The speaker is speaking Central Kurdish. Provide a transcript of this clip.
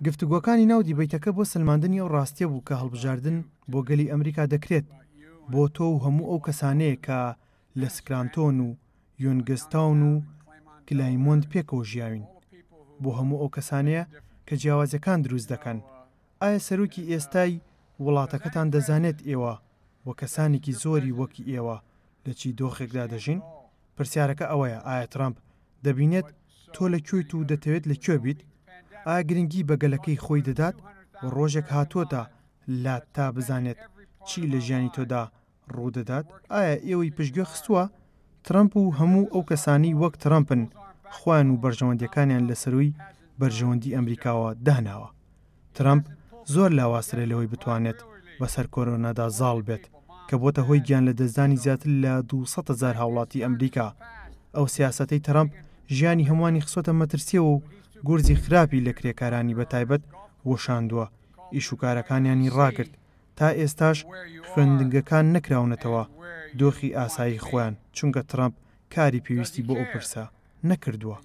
گفتوگۆکانی ناو دیبەیتەکە بۆ سەلماندنی ئەو ڕاستیە بوو کە هەڵبژاردن بۆ گەلی ئەمریکا دەکرێت، بۆ تۆ و هەموو ئەو کەسانەیە کە لە سکرانتۆن و یۆنگستاون و کلایمۆنت پێکەوە ژیاوین، بۆ هەموو ئەو کەسانەیە کە جیاوازیەکان دروست دەکەن. ئایا سەرۆکی ئێستای وڵاتەکەتان دەزانێت ئێوە و کەسانێکی زۆری وەک ئێوە لە چی دۆخێکدا دەژین؟ پرسیارەکە ئەوەیە ئایا ترەمپ دەبینێت تۆ لە کوێیت و دەتەوێت لە کوێ بیت؟ ئایا گرنگی بە گەلەکەی خۆی دەدات و ڕۆژێک هاتووەتە لات تا بزانێت چی لە ژیانی تۆدا ڕوودەدات؟ ئایا ئێوەی پشتگوێ خستووە؟ ترەمپ و هەموو ئەو کەسانەی وەک ترەمپن خۆیان و بەرژەوەندیەکانیان لە سەرووی بەرژەوەندی ئەمریکاوە داناوە. ترەمپ زۆر لاوازترە لەوەی بتوانێت بەسەر کۆرۆنادا زاڵ بێت کە بۆتە هۆی گیانلەدەستدانی زیاتر لە 200 هەزار هاوڵاتی ئەمریکا. ئەو سیاسەتەی ترەمپ ژیانی هەمووانی خستۆتە مەترسیەوە و گورزی خراپی لە کرێکارانی بەتایبەت وەشاندووە، ئیشوکارەکانیانی ڕاگرت، تا ئێستاش خوێندنگەکان نەکراونەتەوە دۆخی ئاسایی خۆیان، چونکە ترەمپ کاری پێویستی بۆ ئەو پرسە نەکردووە.